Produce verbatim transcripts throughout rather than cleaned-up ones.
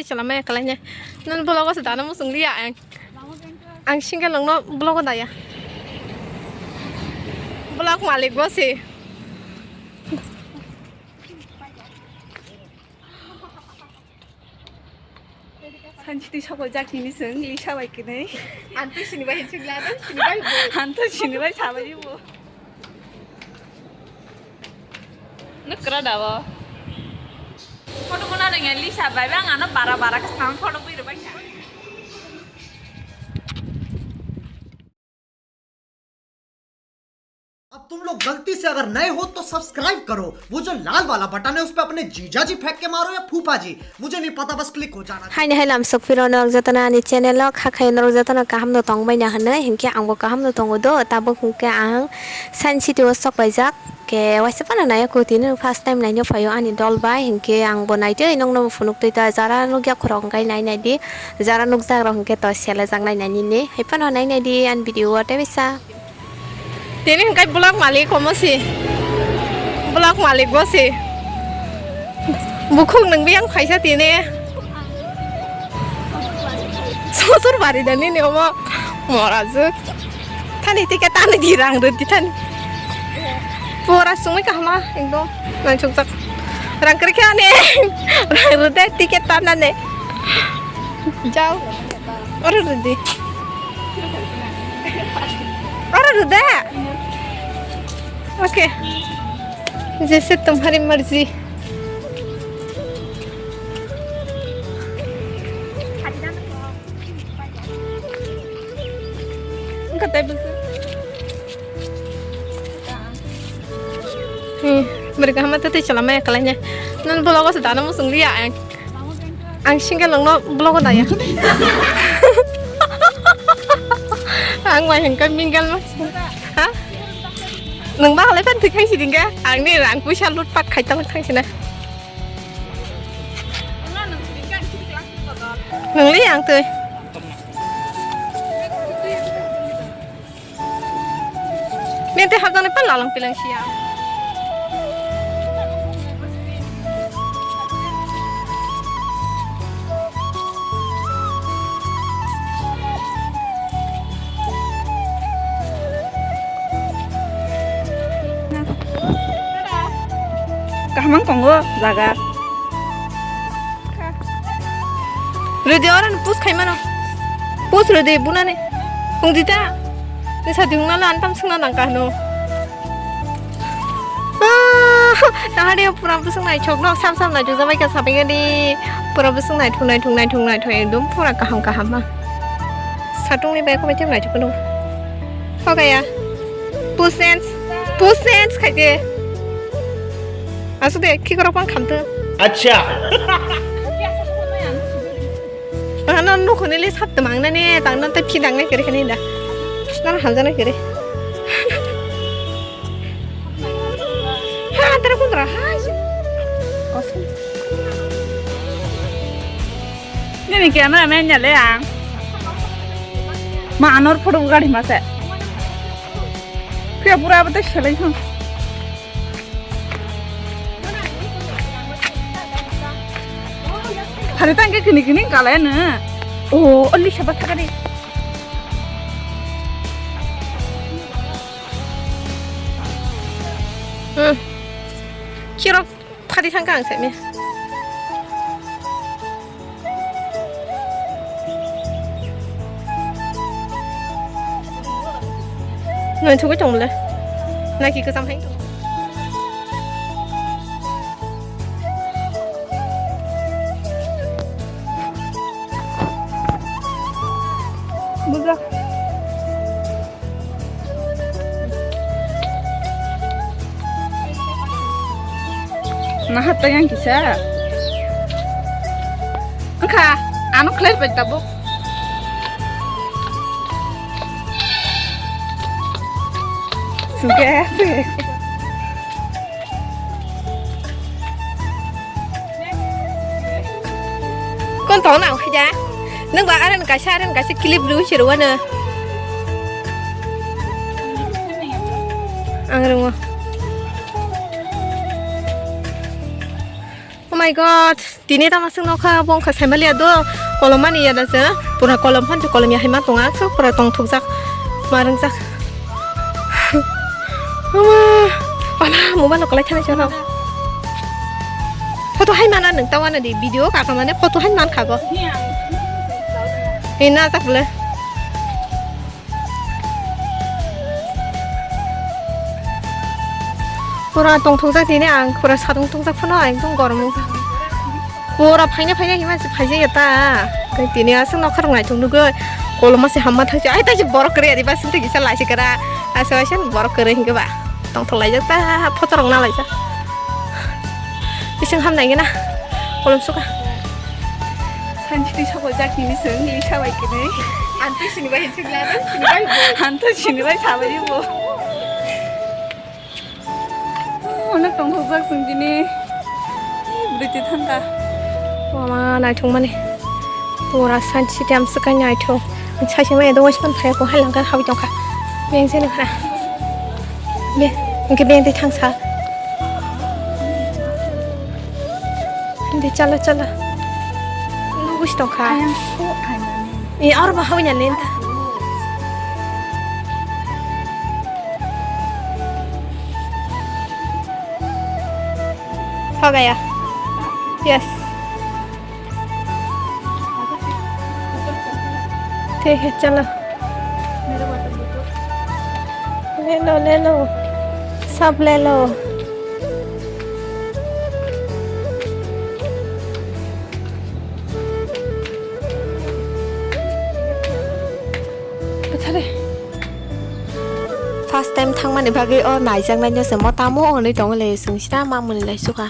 Chalama ya kalanya. Nan vlog o se dana musung liya ang. Ang single nongno vlog o daya. Vlog malik bo se. Sanchiti sokol jak hini seng lisa bai kinai. Antu sini bai chuk la dan sini bai bo. Antu sini bai sabai bo. Nukra dawo. Photo mona nang ya lisa bai bang ano bara bara ka sam photo bui bai ka. अब तुम लोग गलती से अगर नए हो तो सब्सक्राइब करो, वो जो लाल वाला बटन है उस पे अपने जीजा जी फेंक के मारो या फूफा जी, मुझे नहीं पता, बस क्लिक हो जाना चाहिए। Haini hai lamsok phiro norok jotono ani channel o kha khai norok jotono kaham no tong bai na hwnwi hinkhe ang bo kaham no tongo do tabuk hinkhe ang Science City o sok bai jak. Ke waisa phano nai o koti no first time nai no phaio ani dol bai hinkhe ang bo nai tei nong no phunuk tei ta jara nukya khorok hwnkhe nai nai di jara nukjak rok hwnkhe to sele jak nai nai nini hai phano nai nai di ani video o tei bisa. Tini hwnkhe vlog malik komo si vlog malik bo si bukhuk nung biyang phaisa tini. Sosur bari da nini omo mora juk. Thani ticket tani di rang rwdi thani. Pura sumui kahma ekdom naichukjak. Rang kwrwi khe ani rang rwde ticket tanani. Jao. Oro rwdi. Oro rwde. Okay. जैसे तुम्हारी मर्जी। Wngkha tei bwswk. Hmm, bwrwi kaham tei twi chalama ya kalai nai. Nang vlog o se dana muchung liya ang. Ang single nongno vlog o daya. Ang bai hwnkhe mingle ma. Ha? Nang ba halai phan thik hai siding khe. Ang ni rang puisa lut pat khai tang thang sina. Nang li ang twi. Nente hapjani pa lalang pilang siya. Kaham wng tongo jaga. Rwdi oro no push khai mano. Push rwdi bunani. Hung di ta. Ni sadi hung nalo antam sung na nang kahno. Ah, tahari pura bwswng naithok no sam sam naithok jabai ka sabai gani. Pura bwswng naithok naithok naithok naithok ekdom pura kaham kaham ma. Satung ni bai ko bai tem naithok no. Hogaya. Push hands. Push hands khai de. Asuk de, khikorok pang khamtwng. Acha. Ano nukhuni le sap twmang nani, tang nan tei phi dangnai kere khani da. Nan hamjanai kere. Ha, antara kundra, ha, isi. Kosong. Nini camera man ya le ang. Ma anor photo gari ma se. Khe pura abate selai thang. Hari tangke kini kini kalai na. Oh, oli saba thakari. Hmm. Kiro. Phadi thangkha ang saimya. Nai thugui tongmole. Naki kwcham hai tong. Bujak. Naha tayang kisa. Angkha, ano khlai pai tabuk. Suge, suge. Kon tong nang khaja. Nang ba aran kaisa, aran kaisa clip rw sir wana. Ang rwngo. My God, tini tamo swk nokha, bo wngkha saimaliya do, kolom mani ya da se, pura kolom phan se kolom ya hai ma tongo, aswk pura tongthokjak, ma rwngjak. Ama, ama, mobile rok kwlai thani chwla. Photo hai mana nwng tawano di, video kaka mane photo hai man khago. Ina tak bole. Pura tongthokjak tini ang, pura satung tokjak phano ekdom gorom wngkha. Pura phaina phaina hima se phaijak ya ta. Tei tini aswk nokha rok naithok nugwi koloma se hamma thangsi. Ai, tai se borok kwrwi ari ba sing tei kisa lai se kwra. Asa asa borok kwrwi hingke ba. Tongthok laijak ta, photo rok na laijak. Bising ham nai gana. Kolom suka. Sanchi twi sabo jak tini se wngli sabai kini. Anti sini bai sini bai bo. Anto sini bai sabai bo. Onek tongthokjak chwng tini. Bwrwi twi thangkha. Wama naithokmani. Pura sanchi tei amswk khe naithok. Saising maya do waisman phai ko hai langkha hawi tongkha. Beng se nokha. Be, hwnkhe beng twi thangsa. Hindi chala chala. Nugus tongkha. Ayang ko anani. E, aro ba hawi na lenta. Ho gaya. Yes. ठीक है, चलो। ले लो, ले लो, सब ले लो। First time thangmani bagwi o naijaknaino se mo tamo hwnwi tongwi lai chwng sita mamoni lai sukha.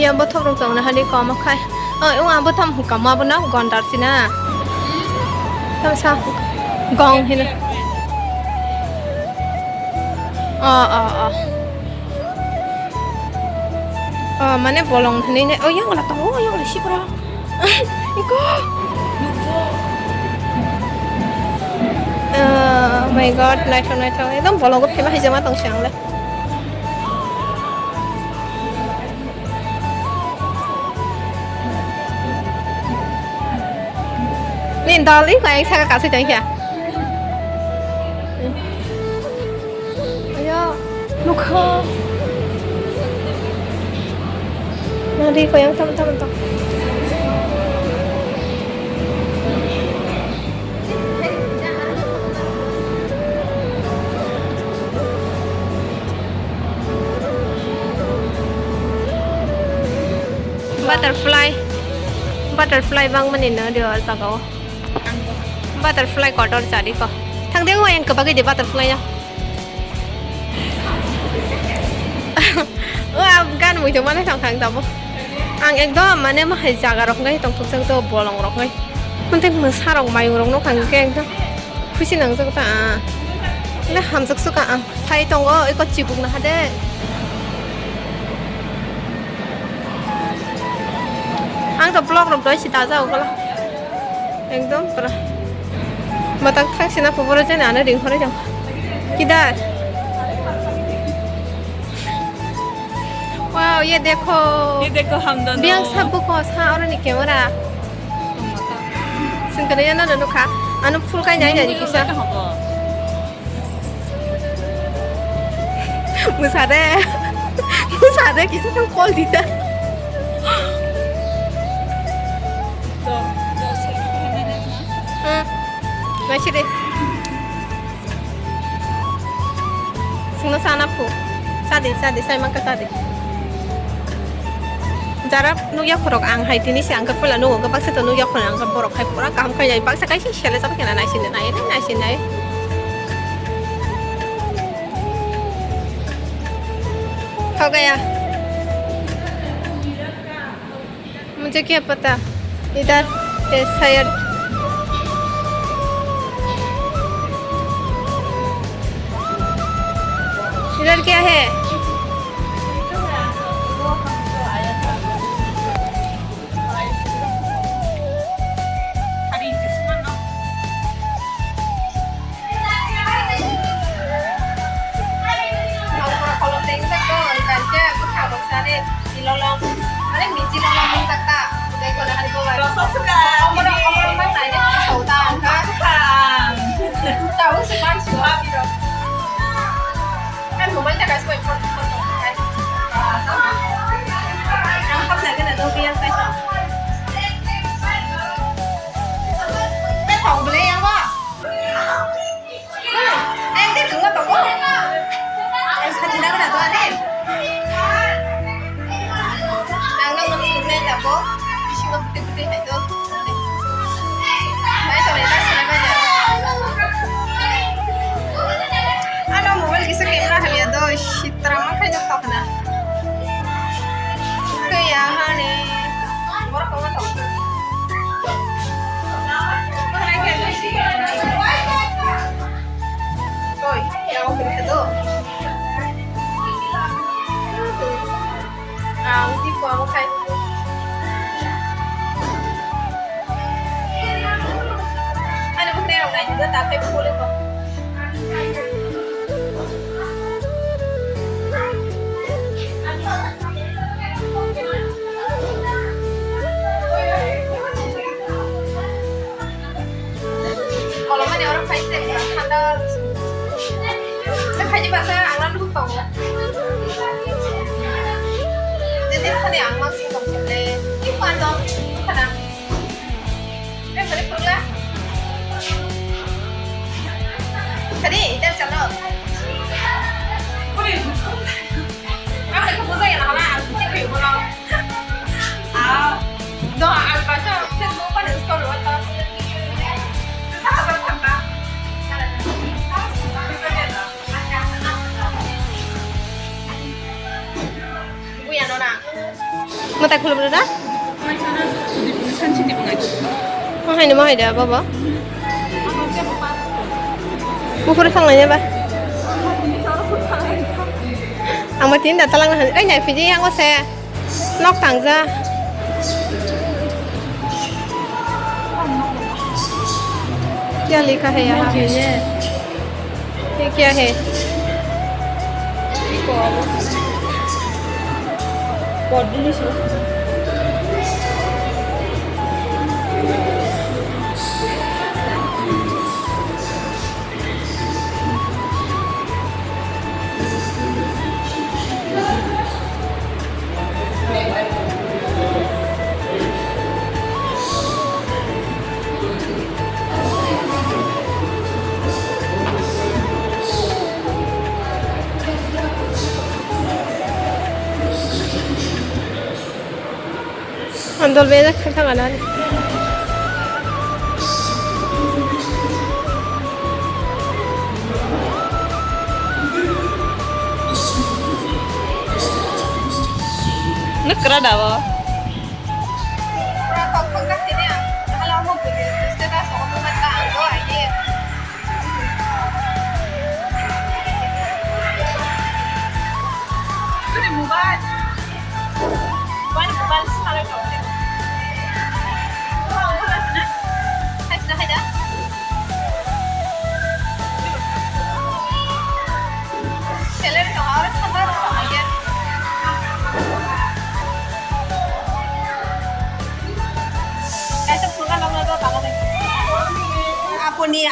Ya bothop rok tongna hani koma khai. Oh, yung abo tam hukam abo na gondar sina. Tam sa gong hina. Oh, oh, oh. Oh, mane bolong hinui nai. Oh, yang wala tongo, yang wala sipra. Iko. Oh my God, naithok, naithok. Ekdom bolongo phema hai jama tong si ang le. Ni dal iko ang saka kasui tong kya. Ayo, nukha. Nang ri koyang tam tam to. Butterfly, butterfly bang mani no dio jaga o. Butterfly kotor chari ko. Thang de o yang kebagi de butterfly ya. Wah, gan mui tongmani thang thang tamo. Ang ekdom mane mahai jaga rok ngai tong thok jak do bolong rok ngai. Mante mwsa rok mayung rok no khang ke ekdom khusi nang jak ta. Le hamjak suka ang. Phai tongo, eko chibuk na hade. Ang to vlog rok doi si ta jao kala. Ekdom pura. Matang thang sina puboro jani ano ring hore jang. Kidar. Wow, Ye dekho. Ye dekho, hamdano. Biang sabu ko sa oro ni camera. Singkana yana no nukha. Ano full kai nai nai kisa. Musade. Musade kisa kang call dita. Hmm. Masih deh. Sungno sana phu. Sadi, sadi, sai mangka sadi. Jara nukya khorok ang hai tini se angka pula nugo, baksa to nukya khorok angka borok hai pura kaham khai jai, baksa kaisa sele sab kena nai sini nai, nai sini nai. Ho gaya. मुझे क्या पता, इधर है शायद। इधर क्या है? Kolom tengsak to, ikan ke bwkhak rok sari, milolong, mane miji lolong mungsak ta, tei kono hari bo bai. Rasa suka. Omoro, omoro mang nai ne, tau ta ang ka. Tau si man si wa biro. Kan mobile ta kasih kau ikut ikut. Ang kau lagi na do biar kau. Kau beli yang apa? Ang tei chwngno tongo. Ang sati nang na do ani. Ang nang nang suknai tabuk. Bisingo bwtwi bwtwi hai do. Mai tongnai ta sinai bai da. Ano mobile kisa camera hamya do. Sitra ma khai do tokna. Kaya hani. Borok tongo tong. Oi, ya, oke, do. Ah, uti ko amo khai. Ano, bukne rok nai, do ta khai bole ko. Kolomani oro phai se thanda. Phai basa ang nang tongo. Jadi khani ang ma sing tong le. Ki pa tong khana. Eh, balik pula. Tadi, itar chalo. Apa itu buka ya, nah, aku cek dulu, bro. Ah, doa apa sih? Saya lupa deh, sekolah luar tahun. Susah apa, apa? Buya no na. Mwtai khulumrwda? Mo haino mo haida baba. Buphuru thanglai ba. Ang ma tin da talang na. Ai nai phiji yang o se. Nok tangja. Kya likha hai yaha? ये क्या है? Andol beda kha thang anani. Nukra dawa.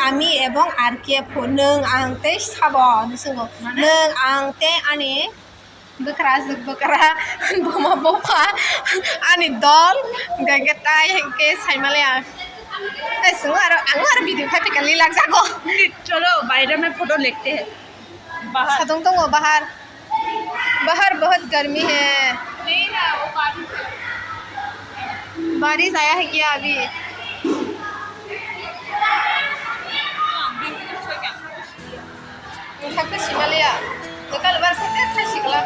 Ami ebong R K F, nwng ang tei sabo, hwnwi swngo. Nwng ang tei ani bwkrajwk bwkra, buma bupha, ani dol, hwnkhe tai hwnkhe saimale ang. Tei chwng aro, ang aro video khai phika lilak jago. Cholo, baire mein photo lekte hain. Bahar. Sadong tongo bahar. बाहर बहुत गर्मी है। नहीं है, वो बारिश है। बारिश आया है क्या अभी? Nokha khe simaliya. Nokha lebar khe tei thai sikla.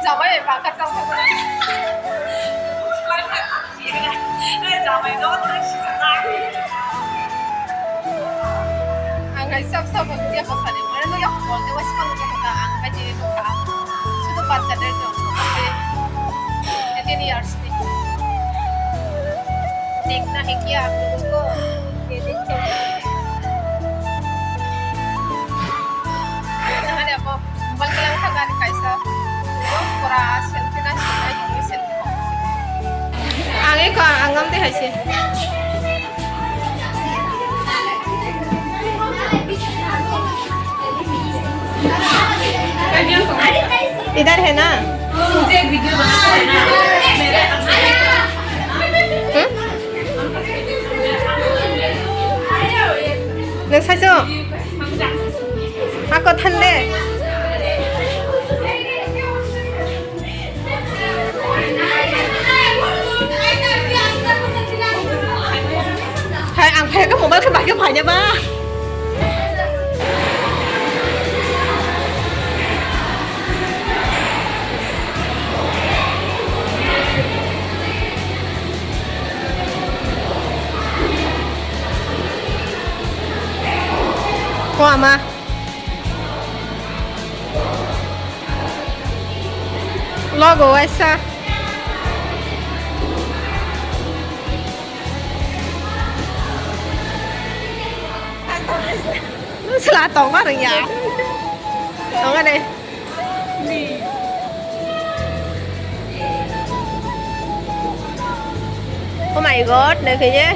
Jamai bai baka tong kha. Ang hai sab sab ang dia pasal ni. Mana nung yang call dia wes pang dia kata ang hai jadi nung kha. Sudah pacar dia tu. Eighteen years ni. Dekna hai kya aap logon ko? Ye dekh ke. Nahale abo. Mobile kalang kha gari kaisa. Pura selfie na sina, selfie. Ang eko ang am de hai se. इधर है ना? Hmm? Nang sajo. Ako thande. Hai, ang phai ka mobile khe bai khe phai ba. Ko ama. Logo waisa. Sela tongma rwngya. Tongma de. Oh my God, naikhe ye.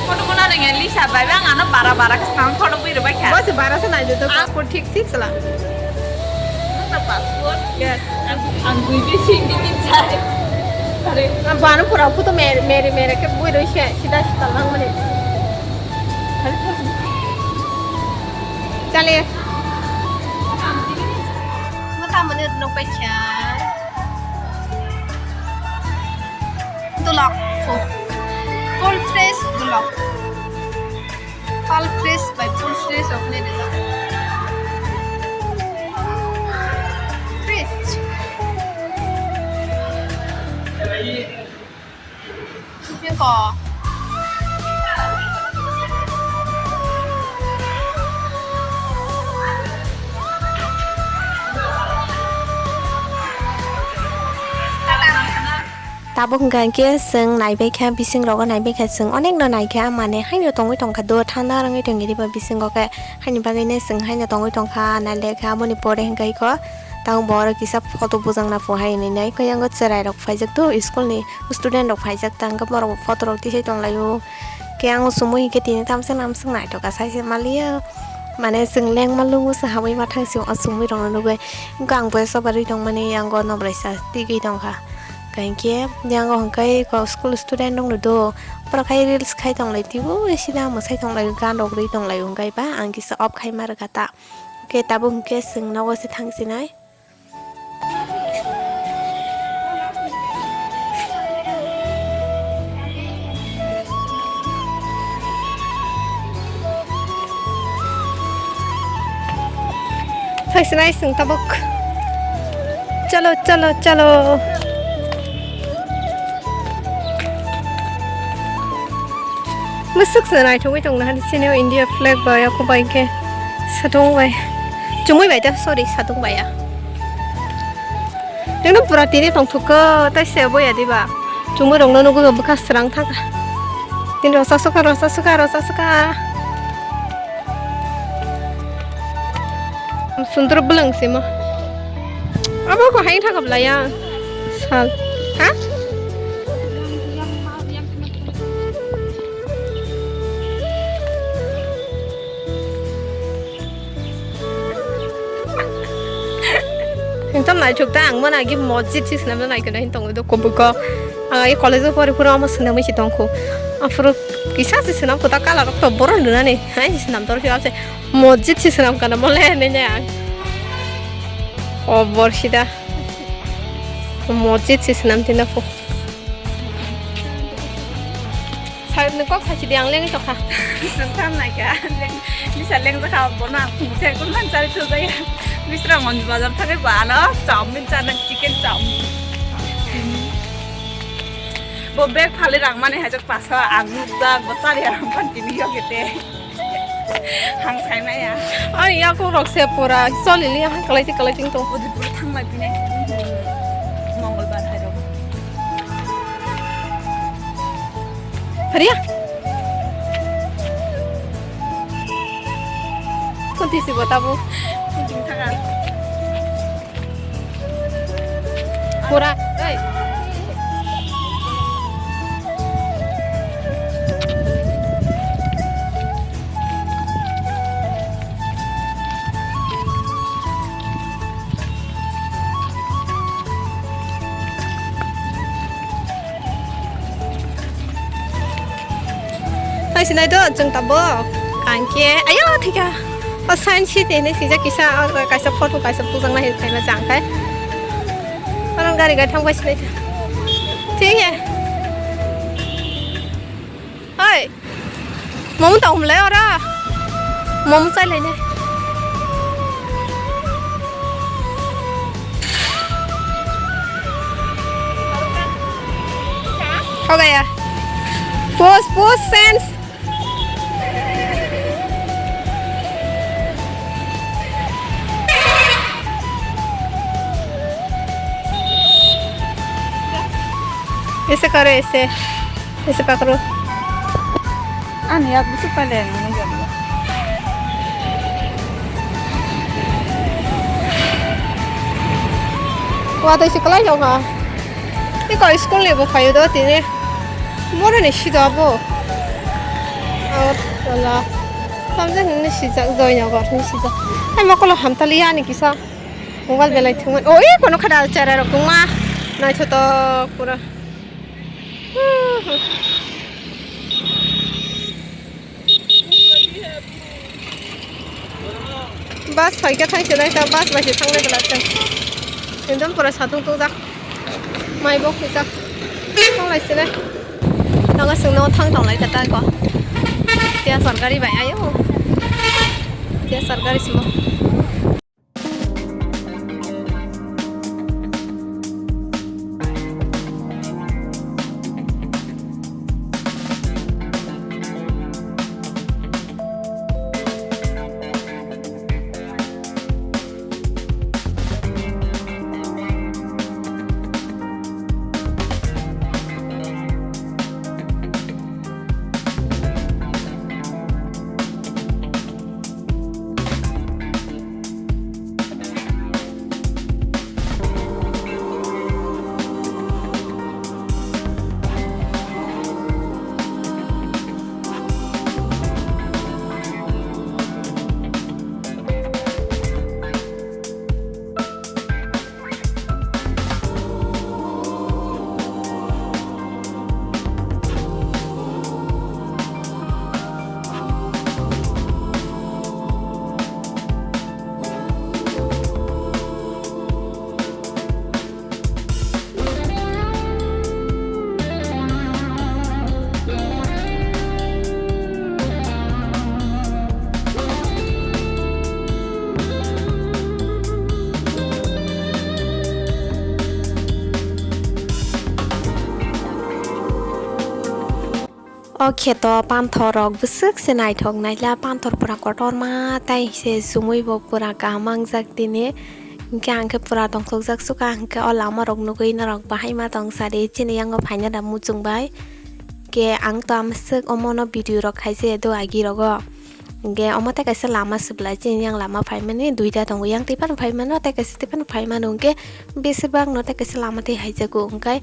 Photo mona nang ya Lisa bai bang ano bara bara ke sang photo bui rwbai kha. Bos bara se nai do to passport thik thik sala. Nang ta passport? Yes. Ang ang bui bi sing di tin sai. Are. Ang bano pura photo mere mere mere ke bui roi se sida sida lang mane. Chale. Mata mane nok pai cha. Dulok. Full fresh dulok. Full fresh by full fresh of ne dulok. Fresh. Beko. Tabuk hwnkha khe chwng naibaikha, bisingrogo naibaikha chwng onekno naikha, mane haino tongwi tongkha do, thanda rwngwi tongkha diba bisingo khe, haini bagwino chwng haino tongwi tongkha, nailekha, aboni pore hwnkha khe tabuk bo oro kisa photo bujak na pho hai hinwi nai, khe yango chwrairok phaijak do, school ni student rok phaijak tang khe borok bo photo rok tisai tonglaio, khe ang o chumui hinkhe tini tamsa namswk naithok kha saisa maliya, mane chwng lengma lungmung se habwi ma thang se o chumui rokno nugwi, hwnkhe ang bo soba rwi tongmani yango nobraisa tigwi tongkha. Kahinkhe yango hwnkhe school student rokno do, borok khai reels khai tonglai twibo sida mwsai tonglai, gan rok rwi tonglai, hwnkhe ba ang kisa off khai ma rwkha ta. Hwnkhe tabuk hwnkhe chwng nogo se thang sinai. Thangsinai chwng tabuk. Chalo, chalo, chalo. Mwswk se naithogwi tongna hani chini o India flag bai, ako bai khe satung bai. Chumui bai ta, sorry, satung bai ya. Nokno pura tini tongthok khe, tai se boya diba. Chumui rokno nugwi bwkha srang thangkha. Tini rosa sukha, rosa sukha, rosa sukha. Sundro bwlwng simo. Abo ko hai thangkap laya. Sal. Ha? Hintam naithok ta ang mana gi mosjid si swnamna naikhe hin tongo do kobuko. Ang ai college o pori phuru amo swnamwi si tongkhu. Aphuru kisa si swnamkhu ta colour rok to boron rwnani. Hai si swnam tor si apse mosjid si swnam kana mole hinwi ne ang. O borsida. Mosjid si swnam tinda phu. Sa-, nwng kok sachi di ang lengwi tokha. Bising tham naikha. Leng-, bisa leng jakha bono ang phung thai kun man chari thujaya. Bisra mon bazar thangwi ba ano chowmin chana chicken chowmin. Bo bag phali rang mani hajak pasa ang nukjak bo chari ang pan timi yokete. Hang saimaya. Ani yaku rok se pura solili hang kalai ti kalai ting tong. Udi pura thang lai pine. Mongolbar hai rok. Hariya. Kunti si bo tabu. Kunti thanga. Pura, ei. Hai sinai do, chwng tabuk. Ang khe, ayo, thika. O Science City hinwi swijak kisa, o kaisa photo kaisa pujaknai hinwi phaima chang khai. Oro gari gai thang bai sinai. Thik he. Hai. Momo tong hum lai ora. Momo chai lai ne. Ho gaya. Pose, pose, sense. Ese karo, ese. Ese pakro. Ani yak busuk pale ang nang jam. Wa tai se kalai jok ha. Ni ko school ni bo phayo do tini. Moro ni sido abo. Agartala. Samjak ni sijak Joynagar ni sijak. Ai mokolo hamtali ani kisa. Mobile belai thwngmani. O, e, kono khada chera rok tongma. Naithotok pura. Bus phaikha thangse naikha, bus bai se thangnai belai se. Ekdom pura satung tungjak. Mai bo khuijak. Thanglai sile. Nang aswk no thang tonglai kha tai ko. Tia sorkari bai ayo. Tia sorkari simo. O kheto panthor rok bwswk se naithok naila, panthor pura kotorma tai se chumui bo pura kaham mangjak tini. Hinkhe ang khe pura tongthokjak suka, hinkhe o lama rok nugui norok bahai ma tong sadi chini yango phaina da muchung bai. Hinkhe ang to amswk omono video rok khaise do agi rogo. Hingke omo tei kaisa lama se belai, chini yang lama phaimani duita tongo, yang tei phano phaimano tei kaisa tei phano phaimano, hingke besir bak no tei kaisa lama tei haijago, hingke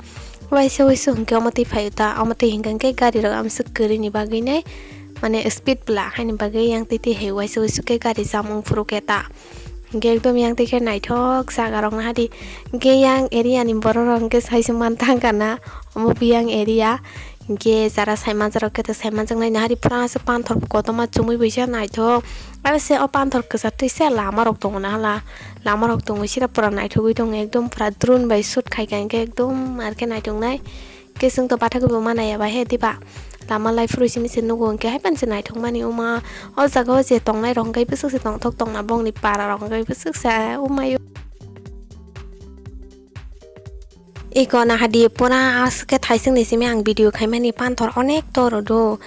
waisa waisa hingke omo tei phaio ta, omo tei hingka hingke gari rok amswk kwrwini bagwi nai, mane speed bwla haini bagwi yang tei tei hai waisa waisa khe gari jam wng phuru khe ta. Hingke ekdom yang tei khe naithok jaga rok nahadi. Hingke yang area ni borok rok hingke saisung man thangkha na, omo bo yang area. Hingke jara saimanjak rok khe to saimanjaknai nahadi, pura aswk panthor bo kotorma chumui bai se naithok. Aro se o panthor kwchar twi se lama rok tongo nahala, lama rok tongwi sira pura naithogwi tongo, ekdom pura drone bai shoot khaikha hingke ekdom arkhe naithoknai. Khe chwng to bathakgwi bo manaya ba he diba? Lama lai phuru simi se nugo hwnkhe hai phano se naithokmani wngma. O jaga o je tongnai rok hwnkhe bwswk se tongthok tongna bongni para rok hwnkhe bwswk se wngmai. Iko nahadi pura aswk khe thaisingni simi ang video khaimani panthor onek toro do.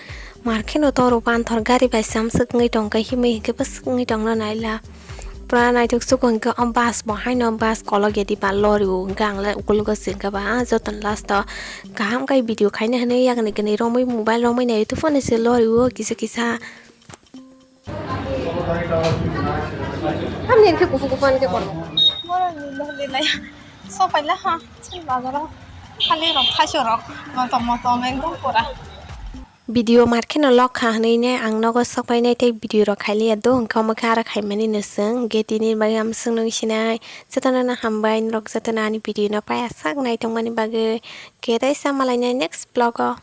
Markheno toro panthor gari bai samswk wngwi tongkhe himwi hwnkhe bwswk wngwi tongna naila. Pura naithok suko hwnkhe o bus bo haino bus kolok ya diba lori o hwnkhe ang le ukologo se hwnkhe ba ah jotono last o kaham khe video khaina hinwi yakni gwnwi romwi mobile romwi naio tei phone se lori o kisa kisa. Hamni hwnkhe kuphur kuphur hwnkhe kono. Borok ni lori lai sopaila ha chini bazaro khali rok thaichuk rok motom motom ekdom pura. Video markheno lok kha hwnwi ne ang nogo sok painai tei video rok khailiya do, hwnkhe omo khe aro khaimani no chwng. Hwnkhe tini bagwi ang swngno sinai jotono no hambai, norok jotono ani video no paiya sak naitongmani bagwi. Khe tei sa malainai next vlog o.